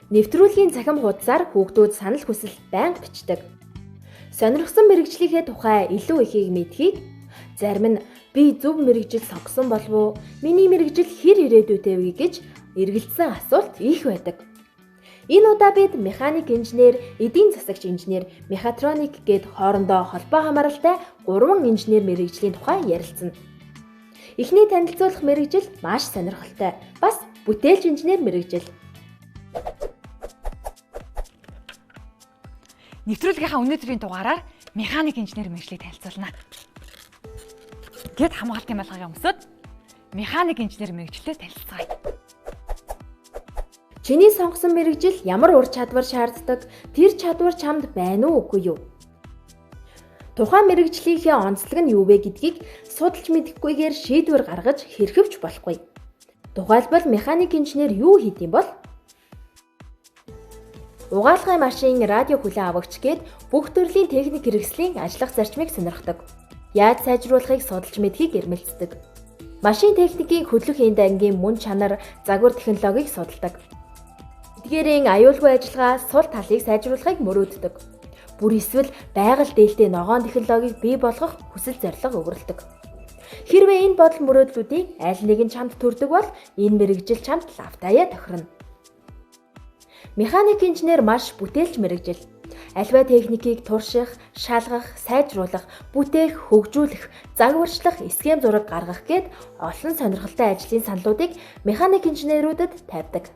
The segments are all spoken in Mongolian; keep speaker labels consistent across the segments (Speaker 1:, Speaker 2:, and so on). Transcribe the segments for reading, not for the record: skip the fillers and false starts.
Speaker 1: Нэвтрүүлгийн цахим хуудасаар хүүхдүүд санал хүсэл байнга бичдэг. Сонирхсан мэргэжлийнхээ тухай илүү ихийг мэдхийг зарим нь би зөв мэргэжил сонгосон болов уу? Миний мэргэжил хэр ирээдүйтэй вэ гэж эргэлзсэн асуулт их байдаг. Энэ удаа бид механик инженер, эдийн засагч инженер, мехатроник гээд хоорондоо холбоо хамааралтай гурван инженер мэргэжлийн тухай ярилцсан. Эхний танилцуулах мэргэжил маш сонирхолтой. Бас бүтээлч инженер мэргэжил.
Speaker 2: Нэвтрүүлгийнхаа өнөөдрийн дугаараар механик инженер мэргэжлийг танилцуулна. Гэт хамгаалтын малгайгаа өмсөд механик инженер мэргэжлээ танилцгаая.
Speaker 1: Чиний сонгосон мэргэжил ямар ур чадвар шаарддаг? Тэр чадвар чамд байна уу үгүй юу? Тухайн мэргэжлийнхээ онцлог нь юу вэ гэдгийг судалж мэдэхгүйгээр шийдвэр гаргаж хэрхэвч болохгүй. Тухайлбал механик инженер юу хийд юм бол? Угаалгын машин, радио хүлээн авагч гээд бүх төрлийн техник хэрэгслийн ажиллах зарчмыг сонирхдог. Яаж сайжруулахыг судалж мэдхийг эрмэлздэг. Машин техникийн хөдлөх энд ангийн мөн чанар, загвар технологиг судалдаг. Эдгээрийн аюулгүй ажиллагаа, сул талыг сайжруулахыг мөрөөддөг. Бүр эсвэл байгаль дээлтэй ногоон технологиг бий болгох хүсэл зорилго өвөрлөдөг. Хэрвээ энэ бодол мөрөөдлүүдийн аль нэг нь чамд төрдөг бол энэ мэргэжил чамд лавтаяа тохирно. Механик инженер маш бүтээлч мэргэжил. Аливаа техникийг турших, шалгах, сайжруулах, бүтээх, хөгжүүлэх, загварчлах, схем зураг гаргах гээд олон сонирхолтой ажлын саналуудыг механик инженерүүдэд тавьдаг.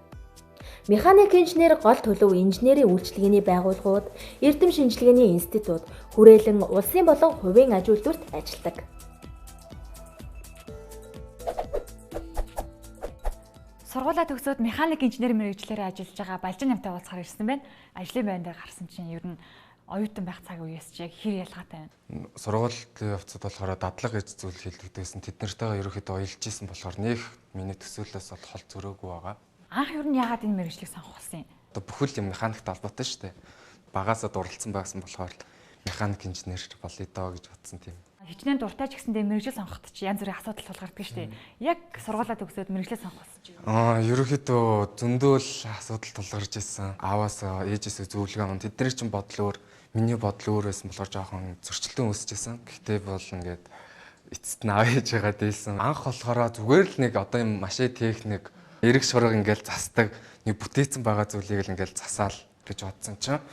Speaker 1: Механик инженер гол төлөв инженерийн үйлчилгээний байгууллагууд, эрдэм шинжилгээний институт, хүрээлэн улсын болон хувийн аж үйлдвэрт ажилладаг.
Speaker 2: Сургуулаа төгсөөд механик инженер мэргэжлээрээ ажиллаж байгаа Балжин намтай уулзахаар ирсэн байна. Ажлын байран дээр гарсан чинь ер нь оюутан байх цаг үеэс чи яг хэр ялгаатай байна?
Speaker 3: Сургуулийн явцад болохоор дадлага гэж зүйл хэлдэгдээсэн. Тэд нартайгаа ерөнхийдөө уялж исэн болохоор нэг миний төсөөлөөс бол хол зөрөөгүй байгаа.
Speaker 2: Анх ер нь яагаад энэ мэргэжлийг сонгох болсон юм?
Speaker 3: Одоо бүхэл юм механикт холбоотой шүү дээ. Багасаа дурлалцсан байсан болохоор механик инженер болъё доо гэж бодсон тийм.
Speaker 2: Хичнээн дуртай ч гэсэндээ мэргэжил сонгоход чи янз бүрийн асуудал тулгардаг шүү дээ. Яг сургуулаа төгсөөд мэргэжлээ сонгох болсон чи.
Speaker 3: Ерөнхийдөө зөндөө л асуудал тулгарч ирсэн. Ааваас ээжээсээ зөвлөгөө аван тэдний чинь бодол өөр, миний бодол өөр байсан болохоор жоохон зөрчилдөөн үүсэж исэн. Гэхдээ бол ингээд эцэст нь аав ээжээгээ дээлсэн. Анх болохоор зүгээр л нэг одоо юм машин техник эрэг шураг ингээл застаг нэг бүтээцэн байгаа зүйлийг л ингээл засаал гэж бодсон чинь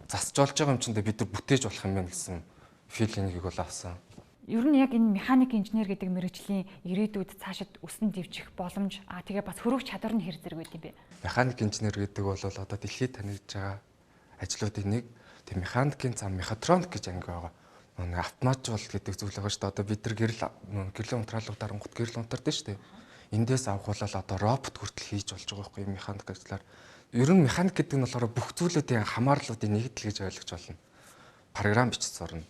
Speaker 3: засч болж байгаа юм чинь бид нар бүтээж болох юм байна гэсэн филингийг бол авсан.
Speaker 2: Ер нь яг энэ механик инженер гэдэг мэргэжлийн ирээдүйд цаашид өсөн дэвжих боломж тэгээ бас хөрвөх чадвар нь хэр зэрэг байд юм бэ?
Speaker 3: Механик инженер гэдэг бол одоо дэлхийд танигдж байгаа ажлуудын нэг. Тэг механикийн зам мехатроник гэж анги байгаа. Нэг автоматжуулалт гэдэг зүйл байгаа шүү дээ. Одоо бид нар гэрлийн унтраалууд дарангуут гэрэл унтардаг шүү дээ. Эндээс авах бол одоо робот хүртэл хийж болж байгаа байхгүй механик ажлаар. Ер нь механик гэдэг нь болохоор бүх зүйлүүдийн хамаарлуудын нэгдэл гэж ойлгож байна. Програм бичиж сурна.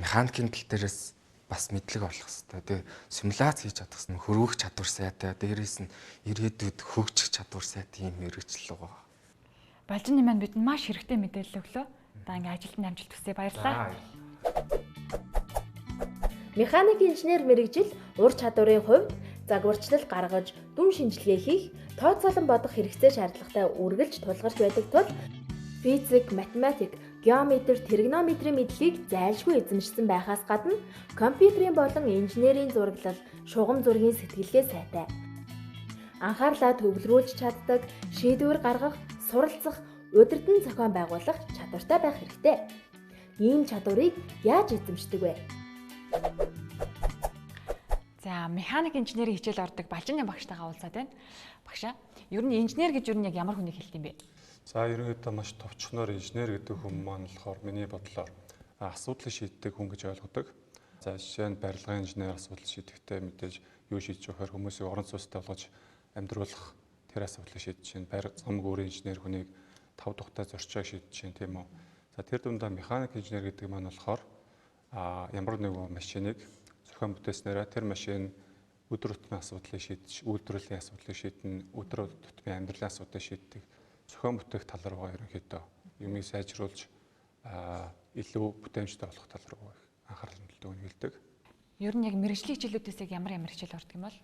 Speaker 3: Механикийн тал дээрээс бас мэдлэг олох хэрэгтэй. Тэгээ симуляц хийж чадах хэрэгтэй. Хөрвөх чадвар сайтай. Дээрээс нь ирээдүйд хөгжих чадвар сайтай юм мэргэжил байгаа.
Speaker 2: Балжин маань бидэнд маш хэрэгтэй мэдээлэл өглөө. За ингээ ажилд нь амжилт хүсье. Баярлалаа.
Speaker 1: Механик инженер мэргэжил ур чадварын хувьд загварчлал гаргаж, дүн шинжилгээ хийх, тооцоолон бодох хэрэгцээ шаардлагатай үргэлж тулгарч байдаг тул физик, математик, геометр, тригонометрийн мэдлэгийг зайлшгүй эзэмшсэн байхаас гадна компьютерийн болон инженерийн зураглал, шугам зургийн сэтгэлгээ сайтай. Анхаарлаа төвлөрүүлж чаддаг, шийдвэр гаргах, суралцах, удирдан зохион байгуулах чадвартай байх хэрэгтэй. Ийм чадварыг яаж эзэмшдэг вэ?
Speaker 2: За, механик инженерийн хичээл ордог Балжин багштайгаа уулзаад байна. Багшаа, ер нь инженер гэж ер нь яг ямар хүнийг хэлдэг юм бэ?
Speaker 4: За, ерөнхийдөө маш товчхоноор инженер гэдэг хүн маань болохоор миний бодлоор асуудлыг шийддэг хүн гэж ойлгодог. За, жишээ нь барилгын инженер асуудал шийдэхдээ мэдээж юу шийдэж өгөхөөр хүмүүсийг орон сууцтай болгож амьдруулах тэр асуудлыг шийдэж чинь, барь зам гүрийн инженер хүнийг тав тухтай зорчоо шийдэж чинь, тийм үү. За, тэр дундаа механик инженер гэдэг маань болохоор ямар нэгэн машиныг зохион бүтээснээрээ тэр машин өдөр тутмын асуудлыг шийдэж, үйлдвэрлэлийн асуудлыг шийднэ, өдөр тутмын амьдралын асуудлыг шийддэг зохион бүтээх тал руугаа ерөнхийдөө юмыг сайжруулж илүү бүтээмжтэй болох тал руу их анхаарал хандуулдаг нь хэлдэг.
Speaker 2: Ер нь яг мэргэжлийн хичээлүүдээс яг ямар ямар хичээл ордог юм бол?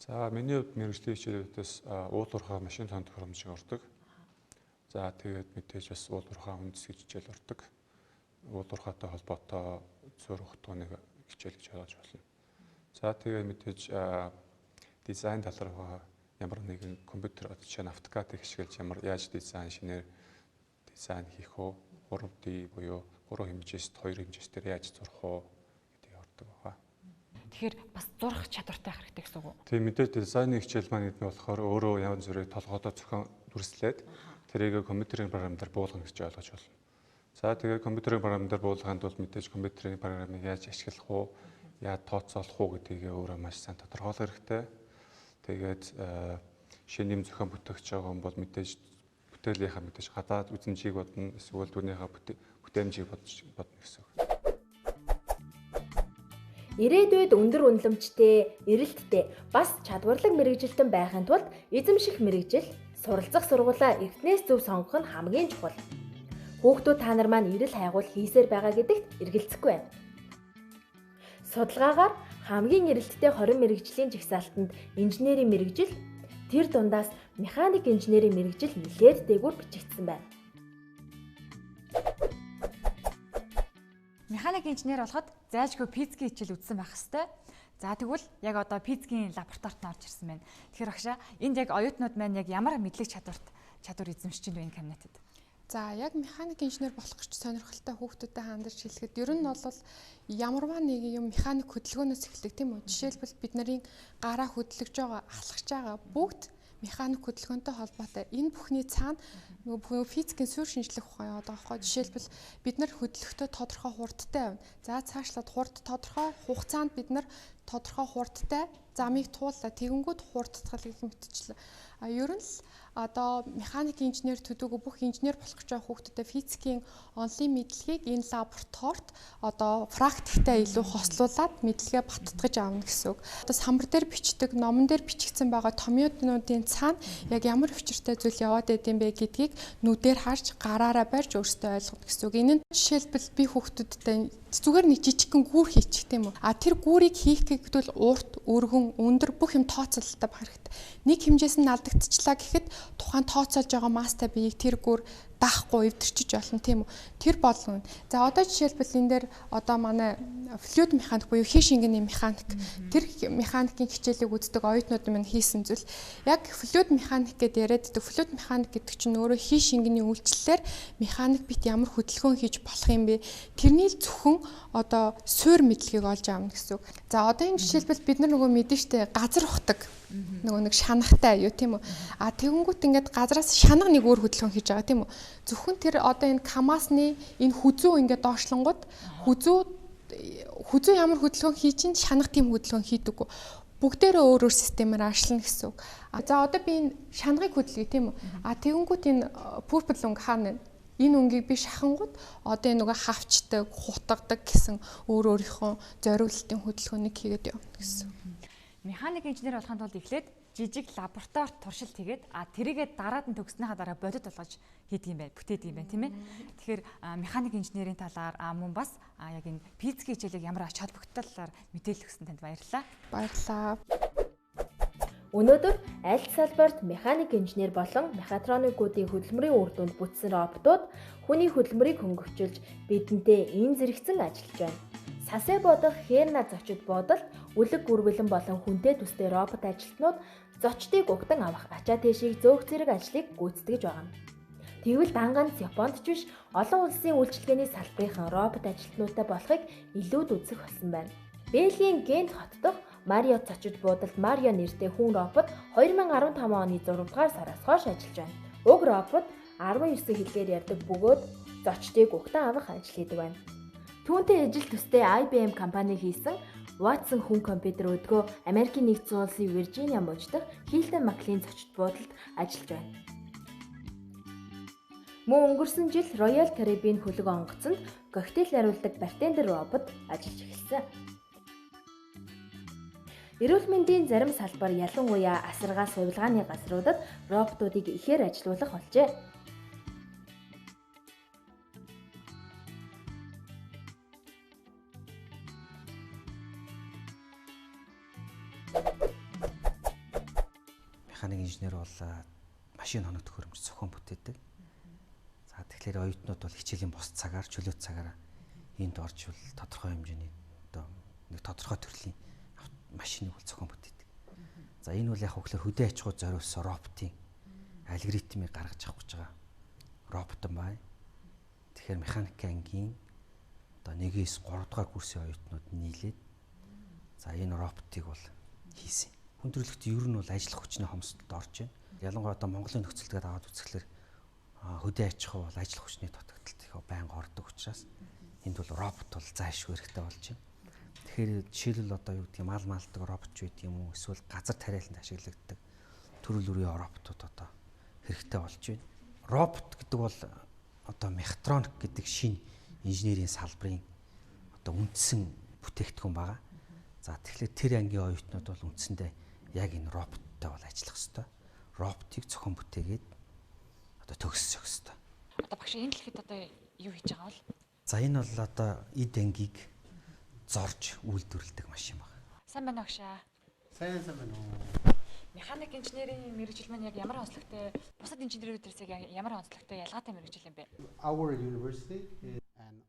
Speaker 4: За, миний хувьд мэргэжлийн хичээлүүдээс уул уурхай машин тоон тохиромжийг ордог. За тэгээд мэдээж бас уул уурхай үндэс гэж хичээл ордог. Уул уурхайтай холбоотой суурь ухтгооны хичээл гэж ойлгож байна. За тэгээд мэдээж дизайн тал руугаа ямар нэгэн компьютер, жишээ нь AutoCAD-ыг ашиглаж ямар яаж дизайн шинээр дизайн хийх үү, 3D буюу 3 хэмжээст 2 хэмжээстээр яаж зурх уу гэдгийг ордог байгаа.
Speaker 2: Тэгэхээр бас зурх чадвартай хэрэгтэй гэсэн үг үү?
Speaker 4: Тийм, мэдээж дизайны хичээл маань гэдэг нь болохоор өөрөө янз бүрийн толгойдоо зохион дүрслээд тэрийг компьютерийн програм дээр буулгана гэж ойлгож байна. За тэгээд компьютерийн програм дээр буулгахын тулд мэдээж компьютерийн програмыг яаж ашиглах уу, яаж тооцоолох уу гэдгийг өөрөө маш сайн тодорхойлох хэрэгтэй. Тэгээд шинэ юм зохион бүтээгч байгаа хүн бол мэдээж бүтээлийнхаа мэдээж гадаад үзэмжийг бодно, эсвэл түүнийхээ бүтээмжийг бодно гэсэн үг.
Speaker 1: Ирээдүйд өндөр үнэлэмжтэй, эрэлттэй, бас чадварлаг мэргэжилтэн байхын тулд эзэмших мэргэжил, суралцах сургуулаа эртнээс зөв сонгох нь хамгийн чухал. Хүүхдүүд та нар маань эрэл хайгуул хийсээр байгаа гэдэгт эргэлзэхгүй байна. Судалгаагаар хамгийн эрэлттэй 20 мэргэжлийн жагсаалтанд инженерийн мэргэжил, тэр дундаас механик инженерийн мэргэжил нэлээд дээгүүр бичигдсэн байна.
Speaker 2: Механик инженер болоход зайлшгүй физикийн хичээл үзсэн байх хэвээр. За тэгвэл яг одоо физикийн лабораторид нь орж ирсэн байна. Тэгэхээр багшаа энд яг оюутнууд маань яг ямар мэдлэг чадвар эзэмшиж байна энэ кабинетэд?
Speaker 5: За яг механик инженер болох гэж сонирхолтой хүүхдүүдэд хандаж хэлэхэд ер нь бол ямарваа нэг юм механик хөдөлгөөнөөс эхэлдэг, тийм үү? Жишээлбэл бид нарын гараа хөдлөж байгаа, алхаж байгаа бүгд механик хөдөлгөөнтэй холбоотой. Энэ бүхний цаана нөгөө физикийн суурь шинжлэх ухаан яваад байгаа байхгүй. Жишээлбэл бид нар хөдлөхдөө тодорхой хурдтай явна. За цаашлаад хурд тодорхой хугацаанд бид нар тодорхой хурдтай замыг тууллаа. Тэгэнгүүт хурдтгал гэх мэтчлээ. А ер нь л одоо механик инженер төдөөгүй бүх инженер болох гэж байгаа хүүхдүүдэд физикийн онлын мэдлэгийг энэ лабораторид одоо практиктай илүү хослуулад мэдлэгээ баттгаж авна гэсэн үг. Одоо самбар дээр бичдэг, номон дээр бичигдсэн байгаа томьёонуудын цаана яг ямар өвчртэй зүйл яваад байд юм бэ гэдгийг нүдээр харж, гараараа барьж өөрсдөө ойлгоно гэсэн үг. Энэ нь жишээлбэл би хүүхдүүдтэй зүгээр нэг жижигхэн гүүр хийчих тийм үү. А тэр гүүрийг хийх гэвэл урт, өргөн, өндөр бүх юм тооцоололтой байх хэрэгтэй. Нэг хэмжээс нь алдагдчихлаа гэхэд тухайн тооцоолж байгаа мастай биеийг тэр гүр даахгүй эвдэрчиж болно, тийм үү? Тэр болгоно. За одоо жишээлбэл энэ дээр одоо манай флюид механик буюу хий шингэний механик, тэр механикийн хичээлийг үздэг оюутнууд минь хийсэн зүйл яг флюид механик гэдээ яриад байдаг. Флюид механик гэдэг чинь өөрөө хий шингэний үйлчлэлээр механик бит ямар хөдөлгөөн хийж болох юм бэ? Тэрний л зөвхөн одоо суурь мэдлэгийг олж авна гэсэн үг. За одоо энэ жишээлбэл бид нар нөгөө мэдэн штэ газар ухдаг нөгөө нэг шанахтай юу, тийм үү? А тэгэнгүүт ингээд газраас шанах нэг өөр хөдөлгөөн хийж байгаа, тийм үү? Зөвхөн тэр одоо энэ камасны энэ хүзүү ингээд доошлонгууд хүзүү ямар хөдөлгөөн хий чинь шанах тийм хөдөлгөөн хийдэггүй. Бүгдээрээ өөр өөр системээр ашиглана гэсэн үг. А за одоо би энэ шанахыг хөдөлгөе, тийм үү? А тэгэнгүүт энэ purple өнгө хаана вэ? Энэ өнгийг би шахангууд одоо энэ нөгөө хавчдаг, хутгадаг гэсэн өөр өөрийнхөө зориултын хөдөлгөөнийг хийгээд явна гэсэн.
Speaker 2: Механик инженер болохын тулд эхлээд жижиг лабораторид туршилт хийгээд тэрийгээ дараад нь төгснөхийн дараа бодит болгож хийдэг юм байна, бүтээдэг юм байна, тийм ээ. Тэгэхээр механик инженерийн талаар мөн бас яг энэ физикийн хичээлийг ямар ач холбогдол талаар мэдээлэл өгсөн танд баярлалаа.
Speaker 5: Баярлалаа.
Speaker 1: Өнөөдөр аль салбарт механик инженер болон мехатроникуудын хөдөлмөрийн үр дүнд бүтсэн роботууд хүний хөдөлмөрийг хөнгөвчилж бидэнтэй эн зэрэгцэн ажиллаж байна. Сасэ бодох Херна зочид буудалд үлэг гүрвэлэн болон хүнтэй төстэй робот ажилтнууд зочдыг угтан авах ачаа тийшийг зөөх зэрэг ажлыг гүйцэтгэж байгаа юм. Тэгвэл дан ганц Японд ч биш олон улсын үйлчилгээний салбарын робот ажилтнуудтай болохыг илүүд үзэх болсон байна. Бельгийн Гент хот дахь Марио зочид буудалд Марио нэртэй хүн робот 2015 оны 6 дугаар сараас хойш ажиллаж байна. Уг робот 19 хэлээр ярьдаг бөгөөд зочдыг угтан авах ажил хийдэг байна. Түүнтэй ижил төстэй IBM компани хийсэн Watson хүн компьютер өдгөө Америкийн нэгдсэн улсын Виржиниа мужид дахь Хилтон Маклин зочид буудалд ажиллаж байна. Мөн өнгөрсөн жил Royal Caribbean хөлөг онгоцонд коктейл нариулдаг бартендер робот ажиллаж эхэлсэн. Эрүүл мэндийн зарим салбар, ялангуяа асаргаа сувилгааны газруудад роботуудыг ихээр ажилуулах болжээ.
Speaker 6: Механик инженер бол машин хоног төхөөрөмж зохион бүтээдэг. Тэгэхээр оюутнууд бол хичээлийн бус цагаар, чөлөөт цагаараа энд орж бол тодорхой хэмжээний одоо нэг тодорхой төрлийн машиныг бол зохион бүтээдэг. За энэ бол яг хөглөр хөдөө аж ахуйд зориулсан роботын алгоритмыг гаргаж авах гэж байгаа робот байна. Тэгэхээр механик ангийн одоо 1-ээс 3 дугаар курсын оюутнууд нийлээд за энэ роботыг бол хийсэн. Хүн төрөлхтөн ер нь бол ажиллах хүчний хомсдолд орж байна. Ялангуяа одоо Монголын нөхцөлдөд аваад үзэхлээр хөдөө аж ахуй бол ажиллах хүчний дутагдалт их байнга ордог учраас энд бол робот бол зайлшгүй хэрэгтэй болж байна. Тэгэхээр жишээлбэл одоо юу гэдэг мал малдаг робот ч байдаг юм уу, эсвэл газар тариаланд ашиглагддаг төрөл бүрийн роботууд одоо хэрэгтэй болж байна. Робот гэдэг бол одоо мехатроник гэдэг шинэ инженерийн салбарын одоо үндсэн бүтээгдэхүүн байгаа. За тэгэхээр тэр ангийн оюутнууд бол үндсэндээ яг энэ роботтой бол ажиллах ёстой. Роботыг зохион бүтээгээд одоо төгсөх ёстой.
Speaker 2: Одоо багш энэ дэлхийд одоо юу хийж байгаа вэ?
Speaker 6: За энэ бол одоо эд ангийг зорж үйлдвэрлэдэг машин байна.
Speaker 2: Сайн байна уу багшаа?
Speaker 7: Сайн байна уу?
Speaker 2: Механик инженерийн мэргэжил маань яг ямар онцлогтой, бусад инженерүүдээс яг ямар онцлогтой, ялгаатай мэргэжил юм бэ?
Speaker 7: Our university and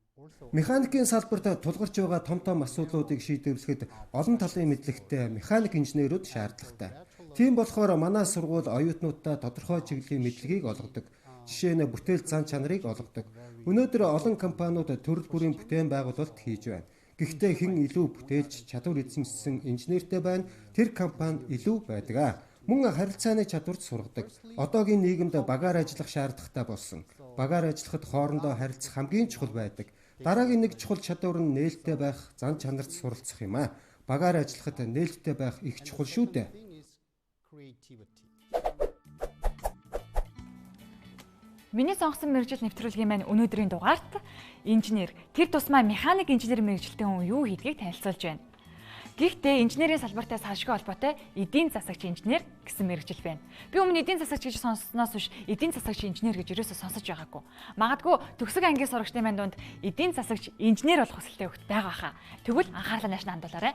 Speaker 8: Механикийн салбарт тулгарч байгаа том том асуудлуудыг шийдвэрлэхэд олон талын мэдлэгтэй механик инженерүүд шаардлагатай. Тийм болохоор манай сургууль оюутнуудаа тодорхой чиглэлийн мэдлэгийг олгодог. Жишээ нь бүтээл зан чанарыг олгодог. Өнөөдөр олон компаниуд төрөл бүрийн бүтээн байгуулалт хийж байна. Гэхдээ хэн илүү бүтээлч, чадвар эзэмшсэн инженертэй байна, тэр компани илүү байдаг. Мөн харилцааны чадварт сургадаг. Одоогийн нийгэмд багаар ажиллах шаардлагатай болсон. Багаар ажиллахад хоорондоо харилцах хамгийн чухал байдаг. Дараагийн нэг чухал чадвар нь нээлттэй байх, зан чанарт суралцах юм аа. Багаар ажиллахад нээлттэй байх их чухал шүү дээ.
Speaker 2: Миний сонгосон мэргэжил нэвтрүүлгийн маань өнөөдрийн дугаарт инженер, тэр тусмаа механик инженер мэргэжилтэн хүн юу хийдгийг танилцуулж байна. Гэхдээ инженерийн салбартай салшгүй холбоотой эдийн засагч инженер гэсэн мэргэжил байна. Би өмнө эдийн засагч гэж сонссоноос биш эдийн засагч инженер гэж ерөөсөө сонсож байгаагүй. Магадгүй төгсөг ангийн сурагчдын маань дунд эдийн засагч инженер болох хүсэлтэй хөхт байгаа хаа. Тэгвэл анхаарлаа нааш хандуулаарай.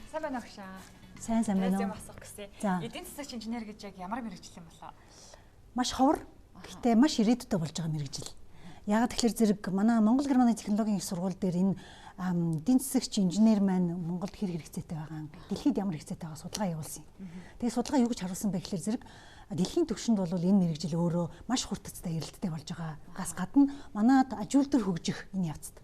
Speaker 2: Сайн байна уу гшаа?
Speaker 9: Сайн байна уу?
Speaker 2: Юм асуух гэсэн. Эдийн засагч инженер гэж яг ямар мэргэжил юм болоо?
Speaker 9: Маш ховор. Гэхдээ маш ирээдүйтэй болж байгаа мэргэжил. Яагаад тэгэхээр зэрэг манай Монгол Германы технологийн их сургууль дээр энэ эдийн засагч инженер маань Монголд хэр хэрэгцээтэй байгаа, дэлхийд ямар хэрэгцээтэй байгаа судалгаа явуулсан юм. Тэгээ судалгаа юу гэж харуулсан бэ гэхээр зэрэг дэлхийн түвшинд бол энэ мэргэжил өөрөө маш хурдцтай эрэлттэй болж байгаагаас гадна манай аж үйлдвэр хөгжих энэ явцад.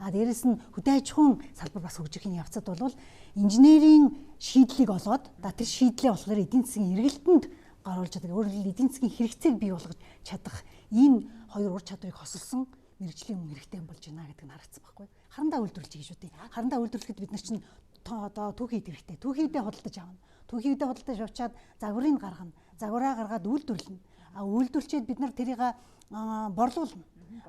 Speaker 9: А дээрэс нь хөдөө аж ахуйн салбар бас хөгжих энэ явцад бол инженерийн шийдлийг олоод тэр шийдлээ болохоор эдийн засгийн эргэлтэнд гаруулж чаддаг. Өөрөөр хэлбэл эдийн засгийн хэрэгцээг бий болгож чадах энэ хоёр ур чадварыг хосолсон мэргэжлийн хүн хэрэгтэй болж байна гэдэг нь харагдсан байхгүй. Харандаа үйлдвэрлэж гэж үү. Харандаа үйлдвэрлэхэд бид нар чинь одоо түүхий идэх хэрэгтэй. Түүхийдээ худалдаж авна. Түүхийдээ худалдаж авчаад загварыг гаргана. Загвараа гаргаад үйлдвэрлэнэ. А үйлдвэрлчээд бид нар тэрийг борлуулна.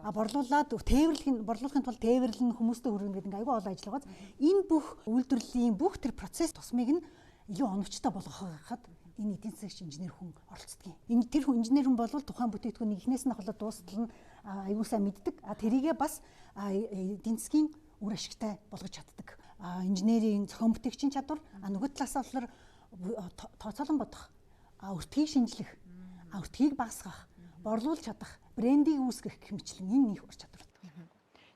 Speaker 9: А борлуулад тээвэрлэх борлуулахын тулд тээвэрлэн хүмүүстэй хүргэнэ гэдэг ингээ айгүй олон ажил байгаа. Энэ бүх үйлдвэрлэлийн бүх тэр процесс тусмыг нь илүү оновчтой болгоход энэ эдийн засагч инженер хүн оролцдог юм. Энэ тэр хүн инженер хүн бол тухайн бүтээгдэхүүнийг эхнээс нь ахуулаад дуустал нь аюул сайн мэддэг. А тэрийгээ бас эдийн засгийн үр ашигтай болгож чаддаг. Инженерийн зохион бүтээгчийн чадвар, а нөгөө талаас болохоор тооцоолон бодох, өртгийг шинжлэх, өртгийг багасгах, борлуулж чадах, брендийг үүсгэх гэх мэтлэн энэ их ур чадвар.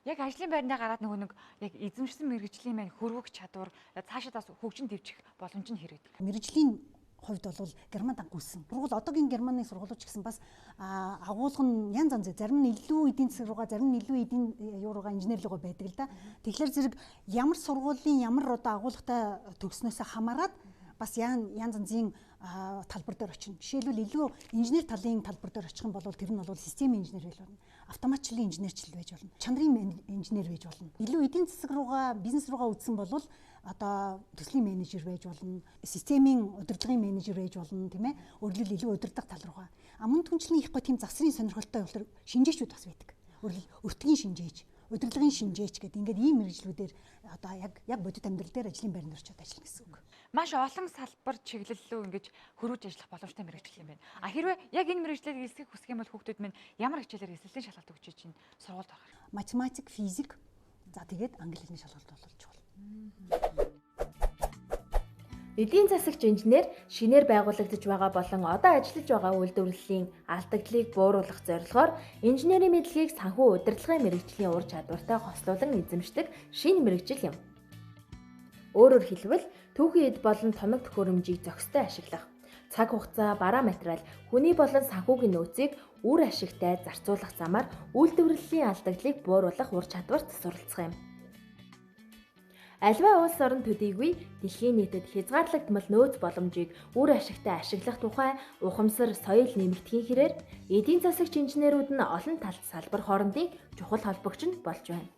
Speaker 2: Яг ажлын байрандаа гараад нөгөө нэг яг эзэмшсэн мэргэжлийн маань хөрвөх чадвар цаашаа бас хөгжин дэвжих боломж нь хэрэгтэй.
Speaker 9: Мэргэжлийн хувьд бол Герман дангуулсан. Сургууль одоогийн Германы сургуулиуд ч гэсэн бас агуулга нь янз янз, зарим нь илүү эдийн засаг руугаа, зарим нь илүү эдийн юу руугаа инженер руугаа байдаг л да. Тэгэхээр зэрэг ямар сургуулийн ямар одоо агуулгатай төгснөөсөө хамаарат бас янз янзын талбар дээр очино. Жишээлбэл илүү инженер талын талбар дээр очих юм бол тэр нь бол системийн инженер байж болно. Автоматчлалын инженерчл байж болно. Чанарын инженер байж болно. Илүү эдийн засаг руугаа, бизнес руугаа үзсэн бол одоо төслийн менежер байж болно. Системийн удирдлагын менежер байж болно, тийм ээ. Өөрөлдөл илүү удирдах тал руугаа. А мөн түнчлэн их гоо тийм засрын сонирхолтой болохоор шинжээчүүд бас байдаг. Өөрөлдөл өртгийн шинжээч, удирдлагын шинжээч гэдэг ингээд ийм мэргэжлүүдээр одоо яг бодит амьдрал дээр ажлын байранд орчод ажиллана гэсэн үг.
Speaker 2: Маш олон салбар чиглэл рүү ингэж хөрвүүлж ажиллах боломжтой мэргэжил юм байна. А хэрвээ яг энэ мэргэжлийг эсгэх хүсэх юм бол хүүхдүүд минь ямар хичээлээр эсэлтийн шалгалт өгч чинь сургуульд орох юм?
Speaker 9: Математик, физик, за тэгээд англи хэлний шалгалт бол чухал.
Speaker 1: Эдийн засагч инженер шинээр байгуулагдаж байгаа болон одоо ажиллаж байгаа үйлдвэрлэлийн алдагдлыг бууруулах зорилгоор инженерийн мэдлэгийг санхүү удирдлагын мэргэжлийн ур чадвартай хослуулан эзэмшдэг шинэ мэргэжил юм. Өөрөөр хэлбэл түүхийн эд болон тоног төхөөрөмжийг зохистой ашиглах, цаг хугацаа, бараа материал, хүний болон санхүүгийн нөөцийг үр ашигтай зарцуулах замаар үйлдвэрлэлийн алдагдлыг бууруулах ур чадварт суралцах юм. Аливаа улс орон төдийгүй дэлхийн нийтэд хязгаарлагдмал нөөц боломжийг үр ашигтай ашиглах тухай ухамсар, соёл нэмэгдэхийн хэрээр эдийн засагч инженерүүд нь олон талт салбар хоорондын чухал холбогч нь болж байна.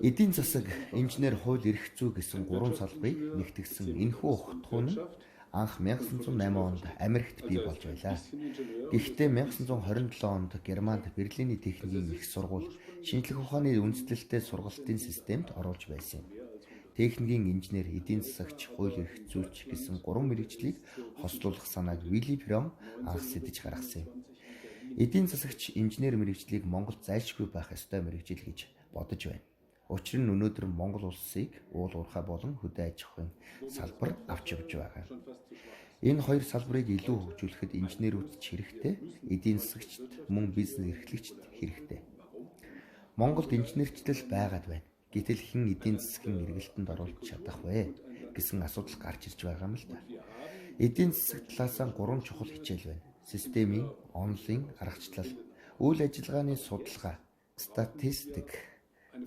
Speaker 10: Эдийн засаг, инженер, хууль эрх зүй гэсэн гурван салбарыг нэгтгсэн энэхүү ухтгуун нь анх 1908 онд Америкт бий болж байлаа. Гэхдээ 1927 онд Германд Берлиний техникийн их сургууль шинжлэх ухааны үндэслэлтэй сургалтын системд оруулж байсан юм. Техникийн инженер, эдийн засагч, хууль эрх зүйч гэсэн гурван мэргэжлийг хослуулах санааг Вилли Брон анх сэдэж гаргасан юм. Эдийн засагч инженер мэргэжлийг Монголд зайлшгүй байх ёстой мэргэжил гэж бодож байна. Учир нь өнөөдөр Монгол улсыг уул уурхай болон хөдөө аж ахуйн салбар авч явж байгаа. Энэ хоёр салбарыг илүү хөгжүүлэхэд инженерүүд ч хэрэгтэй, эдийн засагчид мөн бизнес эрхлэгчид хэрэгтэй. Монголд инженерчлэл байгаад байна. Гэтэл хэн эдийн засгийн эргэлтэнд оруулж чадах вэ гэсэн асуудал гарч ирж байгаа юм л да. Эдийн засаг талаасаа гурван чухал хичээл байна. Системийн, онолын аргачлал, үйл ажиллагааны судалгаа, статистик.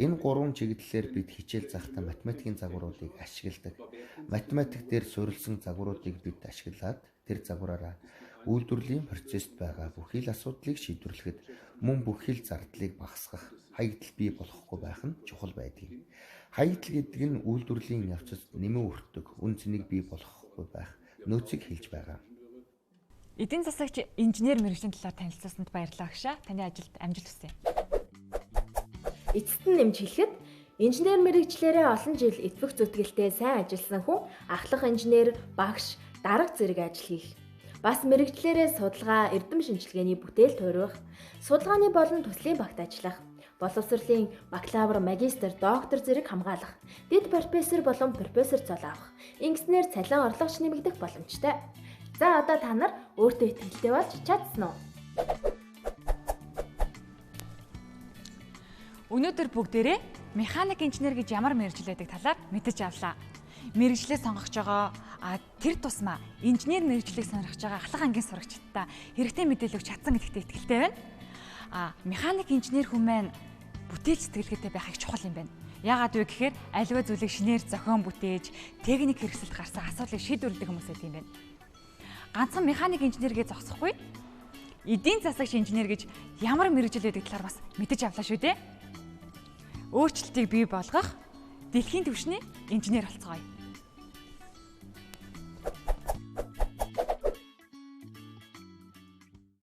Speaker 10: Энэ гурван чиглэлээр бид хичээл захдаа математикийн загваруудыг ашигладаг. Математик дээр суурилсан загваруудыг бид ашиглаад тэр загвараараа үйлдвэрлэлийн процесст байгаа бүхий л асуудлыг шийдвэрлэхэд мөн бүхий л зардлыг багасгах, хаягдал бий болохгүй байх нь чухал байдаг. Хаягдал гэдэг нь үйлдвэрлэлийн явцад нэмэн өртөг, үн цэнийг бий болохгүй байх нөөцийг хэлж байгаа.
Speaker 2: Эдийн засагч инженер мэргэжлийн талаар танилцсанд баярлалаа агшаа. Таны ажилд амжилт хүсье.
Speaker 1: Эцэст нь нэмж хэлэхэд инженер мэргэжлээрээ олон жил идэвх зүтгэлтэй сайн ажилласан хүн ахлах инженер, багш, дарга зэрэг ажил хийх. Бас мэргэжлээрээ судалгаа, эрдэм шинжилгээний бүтээл туурвах, судалгааны болон төслийн багт ажиллах, боловсролын бакалавр, магистр, доктор зэрэг хамгаалах, дэд профессор болон профессор цол авах, ингэснээр цалин орлогч нэмэгдэх боломжтой. За одоо та нар өөртөө итгэлтэй болж чадсан уу?
Speaker 2: Өнөөдөр бүгдээрээ механик инженер гэж ямар мэргэжил байдаг талаар мэдэж авлаа. Мэргэжлээ сонгож байгаа тэр тусмаа инженер мэргэжлийг сонирхож байгаа ахлах ангийн сурагчдаа хэрэгтэй мэдээлэл өгч чадсан гэдэгт итгэлтэй байна. Механик инженер хүн маань бүтээл сэтгэлгээтэй байх их чухал юм байна. Яагаад вэ гэхээр аливаа зүйлийг шинээр зохион бүтээж, техник хэрэгсэлд гарсан асуудлыг шийдвэрлэдэг хүмүүс байдаг юм байна. Ганцхан механик инженер гэж зогсохгүй эдийн засагч инженер гэж ямар мэргэжил байдаг талаар бас мэдэж авлаа шүү дээ. Өөрчлөлтийг бий болгох дэлхийн түвшний инженер болцгоё.